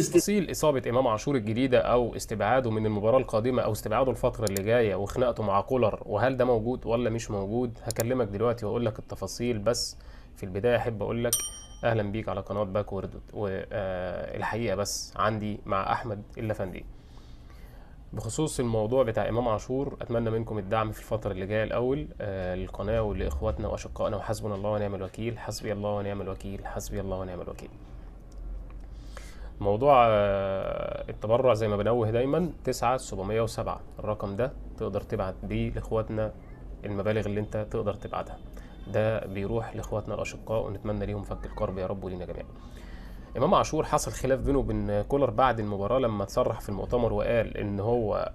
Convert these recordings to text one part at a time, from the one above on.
تفاصيل إصابة إمام عاشور الجديدة أو استبعاده من المباراة القادمة أو استبعاده الفترة اللي جاية وخناقته مع كولر، وهل ده موجود ولا مش موجود؟ هكلمك دلوقتي وأقول لك التفاصيل. بس في البداية أحب أقول لك أهلا بيك على قناة باكورد. والحقيقة بس عندي مع أحمد اللافندي بخصوص الموضوع بتاع إمام عاشور، أتمنى منكم الدعم في الفترة اللي جاية الأول للقناة ولإخواتنا وأشقائنا، وحسبنا الله ونعم الوكيل، حسبي الله ونعم الوكيل، حسبي الله ونعم الوكيل. موضوع التبرع زي ما بنوه دايما 9707، الرقم ده تقدر تبعت بيه لاخواتنا المبالغ اللي انت تقدر تبعتها، ده بيروح لاخواتنا الاشقاء ونتمنى ليهم فك الكرب يا رب ولينا جميعا. امام عاشور حصل خلاف بينه وبين كولر بعد المباراة لما تصرح في المؤتمر وقال ان هو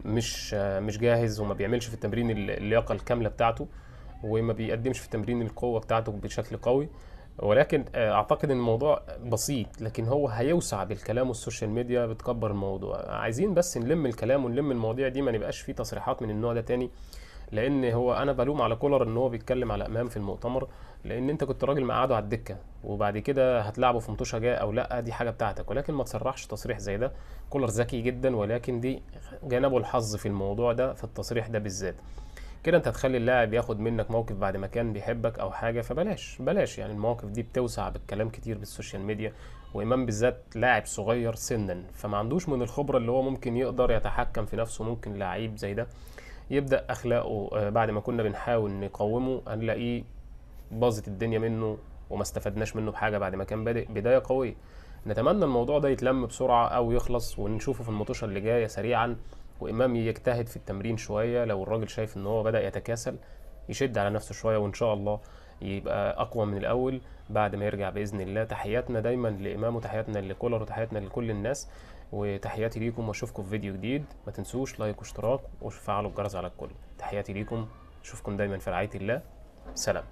مش جاهز وما بيعملش في التمرين اللياقة الكاملة بتاعته وما بيقدمش في تمرين القوة بتاعته بشكل قوي، ولكن اعتقد ان الموضوع بسيط، لكن هو هيوسع بالكلام وال social media بتكبر الموضوع. عايزين بس نلم الكلام ونلم المواضيع دي، ما نبقاش فيه تصريحات من النوع ده تاني، لان هو انا بلوم على كولر ان هو بيتكلم على امام في المؤتمر، لان انت كنت راجل مقعده على الدكة وبعد كده هتلعبه في مطوشه جاية او لا، دي حاجة بتاعتك، ولكن ما تصرحش تصريح زي ده. كولر ذكي جدا، ولكن دي جنبه الحظ في الموضوع ده، في التصريح ده بالذات كده انت هتخلي اللاعب ياخد منك موقف بعد ما كان بيحبك او حاجة، فبلاش بلاش يعني المواقف دي بتوسع بالكلام كتير بال social media، وامام بالذات لاعب صغير سنا فما عندوش من الخبرة اللي هو ممكن يقدر يتحكم في نفسه. ممكن لعيب زي ده يبدا اخلاقه بعد ما كنا بنحاول نقومه هنلاقيه باظت الدنيا منه وما استفدناش منه بحاجة بعد ما كان بادئ بداية قوية. نتمنى الموضوع ده يتلم بسرعة او يخلص ونشوفه في المطوشه اللي جاية سريعا، وإمام يجتهد في التمرين شوية، لو الراجل شايف إن هو بدأ يتكاسل يشد على نفسه شوية، وإن شاء الله يبقى أقوى من الأول بعد ما يرجع بإذن الله. تحياتنا دايما لإمام، وتحياتنا لكولر، وتحياتنا لكل الناس، وتحياتي ليكم، وأشوفكم في فيديو جديد. ما تنسوش like واشتراك وفعلوا الجرس على الكل. تحياتي ليكم، أشوفكم دايما في رعاية الله، سلام.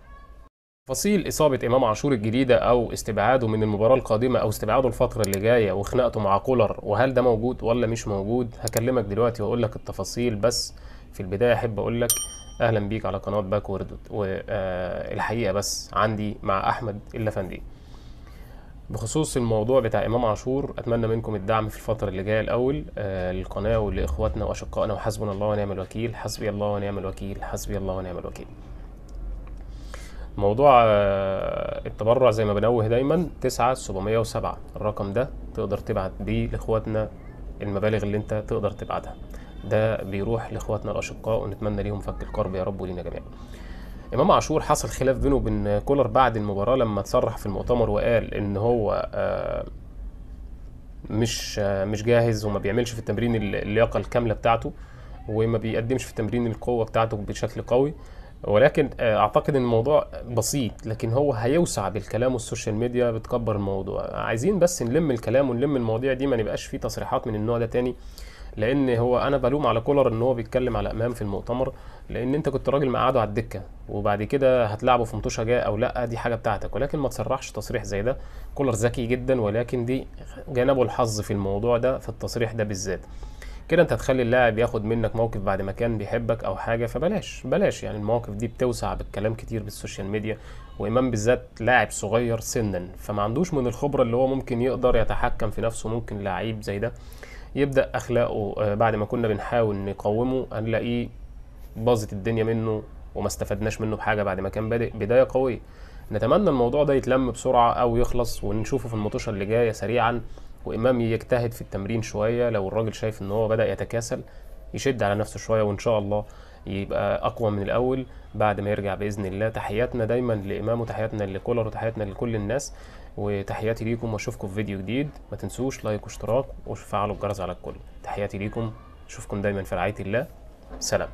تفاصيل إصابة إمام عاشور الجديدة أو استبعاده من المباراة القادمة أو استبعاده الفترة اللي جاية وخناقته مع كولر، وهل ده موجود ولا مش موجود؟ هكلمك دلوقتي وأقول لك التفاصيل. بس في البداية أحب أقول لك أهلا بيك على قناة باكورد. والحقيقة بس عندي مع أحمد اللافندي بخصوص الموضوع بتاع إمام عاشور، أتمنى منكم الدعم في الفترة اللي جاية الأول للقناة ولإخواتنا وأشقائنا، وحسبنا الله ونعم الوكيل، حسبي الله ونعم الوكيل، حسبي الله ونعم الوكيل. موضوع التبرع زي ما بنوه دايما 9707، الرقم ده تقدر تبعت بيه لاخواتنا المبالغ اللي انت تقدر تبعتها، ده بيروح لاخواتنا الاشقاء ونتمنى ليهم فك الكرب يا رب ولينا جميعا. امام عاشور حصل خلاف بينه وبين كولر بعد المباراة لما تصرح في المؤتمر وقال ان هو مش جاهز وما بيعملش في التمرين اللياقة الكاملة بتاعته وما بيقدمش في تمرين القوة بتاعته بشكل قوي، ولكن اعتقد ان الموضوع بسيط، لكن هو هيوسع بالكلام وال social media بتكبر الموضوع. عايزين بس نلم الكلام ونلم المواضيع دي، ما نبقاش فيه تصريحات من النوع ده تاني، لان هو انا بلوم على كولر ان هو بيتكلم على امام في المؤتمر، لان انت كنت راجل مقعده على الدكة وبعد كده هتلعبه في مطوشه جاية او لا، دي حاجة بتاعتك، ولكن ما تصرحش تصريح زي ده. كولر ذكي جدا، ولكن دي جنبه الحظ في الموضوع ده، في التصريح ده بالذات كده انت هتخلي اللاعب ياخد منك موقف بعد ما كان بيحبك او حاجة، فبلاش بلاش يعني المواقف دي بتوسع بالكلام كتير بال social media، وامام بالذات لاعب صغير سنا فما عندوش من الخبرة اللي هو ممكن يقدر يتحكم في نفسه. ممكن لعيب زي ده يبدا اخلاقه بعد ما كنا بنحاول نقومه هنلاقيه باظت الدنيا منه وما استفدناش منه بحاجة بعد ما كان بادئ بداية قوية. نتمنى الموضوع ده يتلم بسرعة او يخلص ونشوفه في المطوشه اللي جاية سريعا، وإمام يجتهد في التمرين شوية، لو الراجل شايف إن هو بدأ يتكاسل يشد على نفسه شوية، وإن شاء الله يبقى أقوى من الأول بعد ما يرجع بإذن الله. تحياتنا دايما لإمام، وتحياتنا لكولر، وتحياتنا لكل الناس، وتحياتي ليكم، وأشوفكم في فيديو جديد. ما تنسوش like واشتراك وفعلوا الجرس على الكل. تحياتي ليكم، أشوفكم دايما في رعاية الله، سلام.